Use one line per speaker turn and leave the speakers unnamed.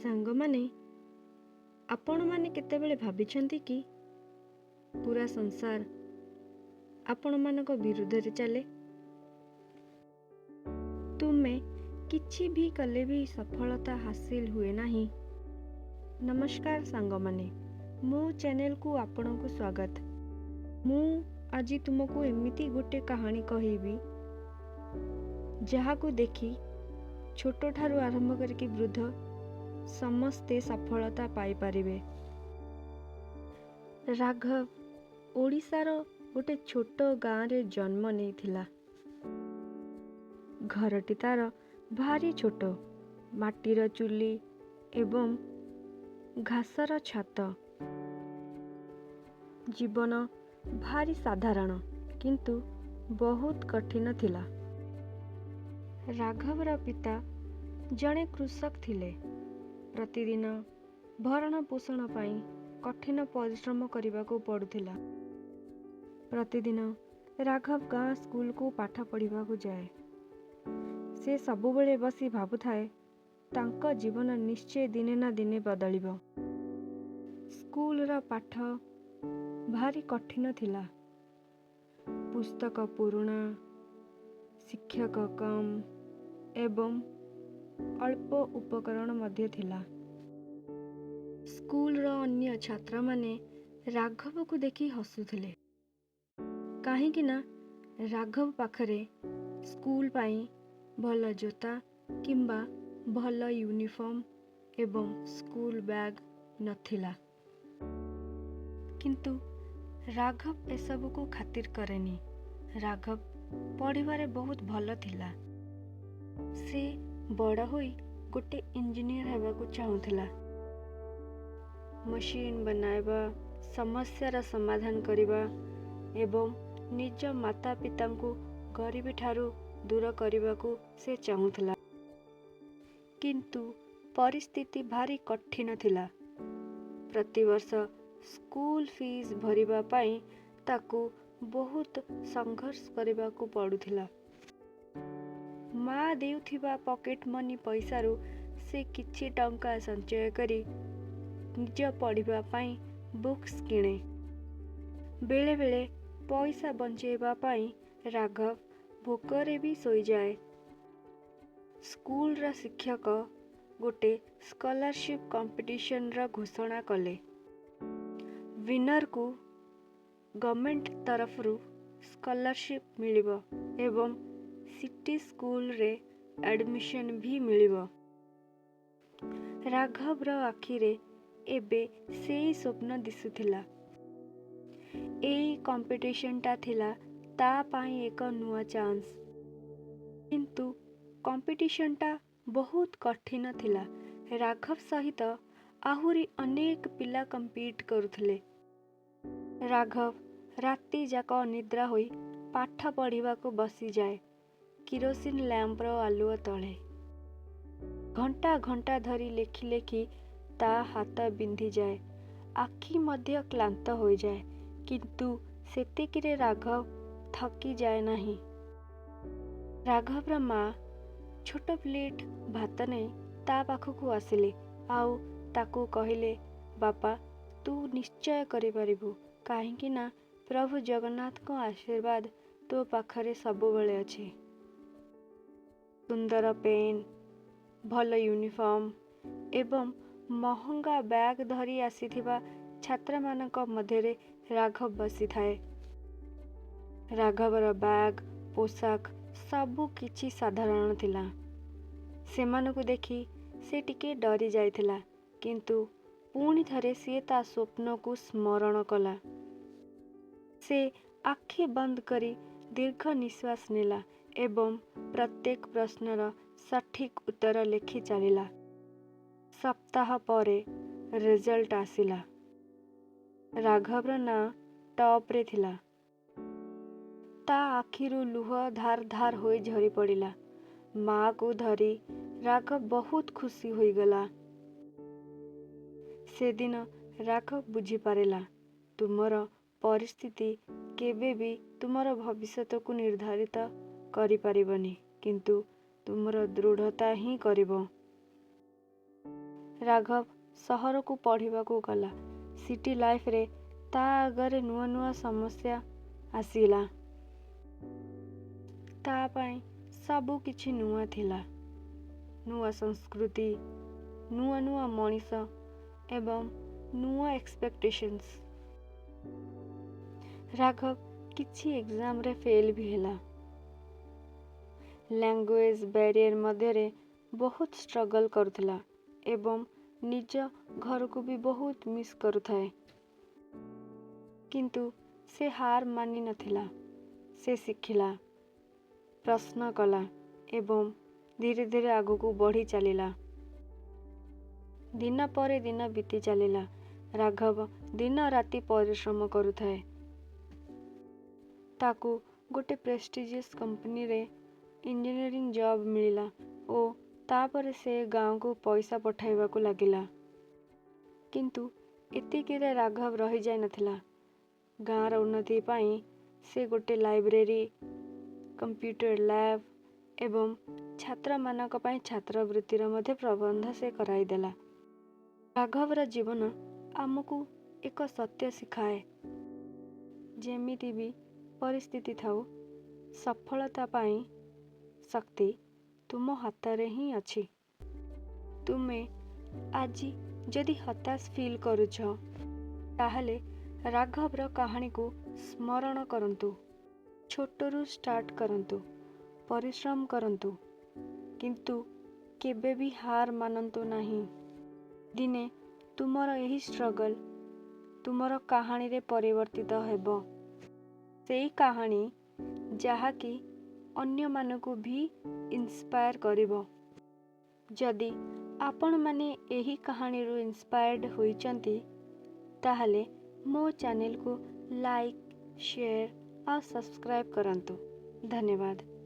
ସାଙ୍ଗମାନେ, ଆପଣମାନେ କେତେବେଳେ ଭାବିଛନ୍ତି କି ପୁରା ସଂସାର ଆପଣମାନଙ୍କ ବିରୁଦ୍ଧରେ ଚାଲେ? ତୁମେ କିଛି ବି କଲେ ବି ସଫଳତା ହାସିଲ ହୁଏ ନାହିଁ। ନମସ୍କାର ସାଙ୍ଗମାନେ, ମୋ ଚ୍ୟାନେଲକୁ ଆପଣଙ୍କୁ ସ୍ୱାଗତ। ମୁଁ ଆଜି ତୁମକୁ ଏମିତି ଗୋଟେ କାହାଣୀ କହିବି ଯାହାକୁ ଦେଖି ଛୋଟଠାରୁ ଆରମ୍ଭ କରିକି ବୃଦ୍ଧ ସମସ୍ତେ ସଫଳତା ପାଇପାରିବେ। ରାଘବ ଓଡ଼ିଶାର ଗୋଟେ ଛୋଟ ଗାଁରେ ଜନ୍ମ ନେଇଥିଲା। ଘରଟି ତାର ଭାରି ଛୋଟ, ମାଟିର ଚୁଲି ଏବଂ ଘାସର ଛାତ। ଜୀବନ ଭାରି ସାଧାରଣ କିନ୍ତୁ ବହୁତ କଠିନ ଥିଲା। ରାଘବର ପିତା ଜଣେ କୃଷକ ଥିଲେ। ପ୍ରତିଦିନ ଭରଣ ପୋଷଣ ପାଇଁ କଠିନ ପରିଶ୍ରମ କରିବାକୁ ପଡୁଥିଲା। ପ୍ରତିଦିନ ରାଘବ ଗାଁ ସ୍କୁଲକୁ ପାଠ ପଢ଼ିବାକୁ ଯାଏ। ସେ ସବୁବେଳେ ବସି ଭାବୁଥାଏ, ତାଙ୍କ ଜୀବନ ନିଶ୍ଚୟ ଦିନେ ନା ଦିନେ ବଦଳିବ। ସ୍କୁଲର ପାଠ ଭାରି କଠିନ ଥିଲା। ପୁସ୍ତକ ପୁରୁଣା, ଶିକ୍ଷକ କମ୍ ଏବଂ ଅଳ୍ପ ଉପକରଣ ମଧ୍ୟ ଥିଲା। ସ୍କୁଲର ଅନ୍ୟ ଛାତ୍ରମାନେ ରାଘବକୁ ଦେଖି ହସୁଥିଲେ, କାହିଁକି ନା ରାଘବ ପାଖରେ ସ୍କୁଲ ପାଇଁ ଭଲ ଜୋତା କିମ୍ବା ଭଲ ୟୁନିଫର୍ମ ଏବଂ ସ୍କୁଲ ବ୍ୟାଗ ନଥିଲା। କିନ୍ତୁ ରାଘବ ଏସବୁକୁ ଖାତିର କରେନି। ରାଘବ ପଢ଼ିବାରେ ବହୁତ ଭଲ ଥିଲା। ସେ ବଡ଼ ହୋଇ ଗୋଟେ ଇଞ୍ଜିନିୟର ହେବାକୁ ଚାହୁଁଥିଲା। ମେସିନ୍ ବନାଇବା, ସମସ୍ୟାର ସମାଧାନ କରିବା ଏବଂ ନିଜ ମାତା ପିତାଙ୍କୁ ଗରିବୀ ଠାରୁ ଦୂର କରିବାକୁ ସେ ଚାହୁଁଥିଲା। କିନ୍ତୁ ପରିସ୍ଥିତି ଭାରି କଠିନ ଥିଲା। ପ୍ରତିବର୍ଷ ସ୍କୁଲ ଫିସ୍ ଭରିବା ପାଇଁ ତାକୁ ବହୁତ ସଂଘର୍ଷ କରିବାକୁ ପଡୁଥିଲା। ମା ଦେଉଥିବା ପକେଟ ମନି ପଇସାରୁ ସେ କିଛି ଟଙ୍କା ସଞ୍ଚୟ କରି ନିଜ ପଢ଼ିବା ପାଇଁ ବୁକ୍ସ କିଣେ। ବେଳେବେଳେ ପଇସା ବଞ୍ଚେଇବା ପାଇଁ ରାଘବ ଭୋକରେ ବି ଶୋଇଯାଏ। ସ୍କୁଲର ଶିକ୍ଷକ ଗୋଟେ ସ୍କଲାରସିପ୍ କମ୍ପିଟିସନର ଘୋଷଣା କଲେ। ୱିନରକୁ ଗଭର୍ଣ୍ଣମେଣ୍ଟ ତରଫରୁ ସ୍କଲାରସିପ୍ ମିଳିବ ଏବଂ ସିଟି ସ୍କୁଲରେ ଆଡ଼ମିସନ୍ ବି ମିଳିବ। ରାଘବର ଆଖିରେ ଏବେ ସେଇ ସ୍ୱପ୍ନ ଦିଶୁଥିଲା। ଏଇ କମ୍ପିଟିସନଟା ଥିଲା ତା ପାଇଁ ଏକ ନୂଆ ଚାନ୍ସ। କିନ୍ତୁ କମ୍ପିଟିସନଟା ବହୁତ କଠିନ ଥିଲା। ରାଘବ ସହିତ ଆହୁରି ଅନେକ ପିଲା କମ୍ପିଟ୍ କରୁଥିଲେ। ରାଘବ ରାତି ଯାକ ଅନିଦ୍ରା ହୋଇ ପାଠ ପଢ଼ିବାକୁ ବସିଯାଏ କିରୋସିନ ଲ୍ୟାମ୍ପର ଆଲୁଅ ତଳେ। ଘଣ୍ଟା ଘଣ୍ଟା ଧରି ଲେଖି ଲେଖି ତା ହାତ ବିନ୍ଧିଯାଏ, ଆଖି ମଧ୍ୟ କ୍ଳାନ୍ତ ହୋଇଯାଏ। କିନ୍ତୁ ସେତିକିରେ ରାଘବ ଥକିଯାଏ ନାହିଁ। ରାଘବର ମା ଛୋଟ ପ୍ଲେଟ ଭାତ ନେଇ ତା ପାଖକୁ ଆସିଲେ ଆଉ ତାକୁ କହିଲେ, ବାପା, ତୁ ନିଶ୍ଚୟ କରିପାରିବୁ, କାହିଁକି ନା ପ୍ରଭୁ ଜଗନ୍ନାଥଙ୍କ ଆଶୀର୍ବାଦ ତୋ ପାଖରେ ସବୁବେଳେ ଅଛି। ସୁନ୍ଦର ପେନ୍, ଭଲ ୟୁନିଫର୍ମ ଏବଂ ମହଙ୍ଗା ବ୍ୟାଗ ଧରି ଆସିଥିବା ଛାତ୍ରମାନଙ୍କ ମଧ୍ୟରେ ରାଘବ ବସିଥାଏ। ରାଘବର ବ୍ୟାଗ, ପୋଷାକ ସବୁ କିଛି ସାଧାରଣ ଥିଲା। ସେମାନଙ୍କୁ ଦେଖି ସେ ଟିକେ ଡରି ଯାଇଥିଲା, କିନ୍ତୁ ପୁଣି ଥରେ ସିଏ ତା ସ୍ୱପ୍ନକୁ ସ୍ମରଣ କଲା। ସେ ଆଖି ବନ୍ଦ କରି ଦୀର୍ଘ ନିଶ୍ୱାସ ନେଲା ଏବଂ ପ୍ରତ୍ୟେକ ପ୍ରଶ୍ନର ସଠିକ ଉତ୍ତର ଲେଖି ଚାଲିଲା। ସପ୍ତାହ ପରେ ରେଜଲ୍ଟ ଆସିଲା। ରାଘବର ନାଁ ଟପରେ ଥିଲା। ତା ଆଖିରୁ ଲୁହ ଧାର ଧାର ହୋଇ ଝରି ପଡ଼ିଲା। ମାଆକୁ ଧରି ରାଘବ ବହୁତ ଖୁସି ହୋଇଗଲା। ସେଦିନ ରାଘବ ବୁଝିପାରିଲା, ତୁମର ପରିସ୍ଥିତି କେବେ ବି ତୁମର ଭବିଷ୍ୟତକୁ ନିର୍ଦ୍ଧାରିତ କରିପାରିବନି, କିନ୍ତୁ ତୁମର ଦୃଢ଼ତା ହିଁ କରିବ। ରାଘବ ସହରକୁ ପଢ଼ିବାକୁ ଗଲା। ସିଟି ଲାଇଫରେ ତା ଆଗରେ ନୂଆ ନୂଆ ସମସ୍ୟା ଆସିଲା। ତା ପାଇଁ ସବୁ କିଛି ନୂଆ ଥିଲା, ନୂଆ ସଂସ୍କୃତି, ନୂଆ ନୂଆ ମଣିଷ ଏବଂ ନୂଆ ଏକ୍ସପେକ୍ଟେସନ୍ସ। ରାଘବ କିଛି ଏକ୍ଜାମରେ ଫେଲ୍ ବି ହେଲା। ଲାଙ୍ଗୁଏଜ ବ୍ୟାରିୟର ମଧ୍ୟରେ ବହୁତ ଷ୍ଟ୍ରଗଲ୍ କରୁଥିଲା ଏବଂ ନିଜ ଘରକୁ ବି ବହୁତ ମିସ୍ କରୁଥାଏ। କିନ୍ତୁ ସେ ହାର ମାନି ନଥିଲା। ସେ ଶିଖିଲା, ପ୍ରଶ୍ନ କଲା ଏବଂ ଧୀରେ ଧୀରେ ଆଗକୁ ବଢ଼ି ଚାଲିଲା। ଦିନ ପରେ ଦିନ ବିତି ଚାଲିଲା। ରାଘବ ଦିନ ରାତି ପରିଶ୍ରମ କରୁଥାଏ। ତାକୁ ଗୋଟେ ପ୍ରେଷ୍ଟିଜିୟସ୍ କମ୍ପାନୀରେ ଇଞ୍ଜିନିୟରିଂ ଜବ୍ ମିଳିଲା ଓ ତାପରେ ସେ ଗାଁକୁ ପଇସା ପଠାଇବାକୁ ଲାଗିଲା। କିନ୍ତୁ ଏତିକିରେ ରାଘବ ରହିଯାଇନଥିଲା। ଗାଁର ଉନ୍ନତି ପାଇଁ ସେ ଗୋଟେ ଲାଇବ୍ରେରୀ, କମ୍ପ୍ୟୁଟର ଲ୍ୟାବ୍ ଏବଂ ଛାତ୍ରମାନଙ୍କ ପାଇଁ ଛାତ୍ରବୃତ୍ତିର ମଧ୍ୟ ପ୍ରବନ୍ଧ ସେ କରାଇଦେଲା। ରାଘବର ଜୀବନ ଆମକୁ ଏକ ସତ୍ୟ ଶିଖାଏ, ଯେମିତି ବି ପରିସ୍ଥିତି ଥାଉ, ସଫଳତା ପାଇଁ ଶକ୍ତି ତୁମ ହାତରେ ହିଁ ଅଛି। ତୁମେ ଆଜି ଯଦି ହତାଶ ଫିଲ୍ କରୁଛ, ତାହେଲେ ରାଘବର କାହାଣୀକୁ ସ୍ମରଣ କରନ୍ତୁ। ଛୋଟରୁ ଷ୍ଟାର୍ଟ କରନ୍ତୁ, ପରିଶ୍ରମ କରନ୍ତୁ, କିନ୍ତୁ କେବେ ବି ହାର ମାନନ୍ତୁ ନାହିଁ। ଦିନେ ତୁମର ଏହି ଷ୍ଟ୍ରଗଲ୍ ତୁମର କାହାଣୀରେ ପରିବର୍ତ୍ତିତ ହେବ, ସେଇ କାହାଣୀ ଯାହାକି ଅନ୍ୟମାନଙ୍କୁ ବି ଇନ୍ସପାୟାର କରିବ। ଯଦି ଆପଣମାନେ ଏହି କାହାଣୀରୁ ଇନ୍ସପାୟାର୍ଡ ହୋଇଛନ୍ତି, ତାହେଲେ ମୋ ଚ୍ୟାନେଲକୁ ଲାଇକ୍, ସେୟାର ଆଉ ସବସ୍କ୍ରାଇବ୍ କରନ୍ତୁ। ଧନ୍ୟବାଦ।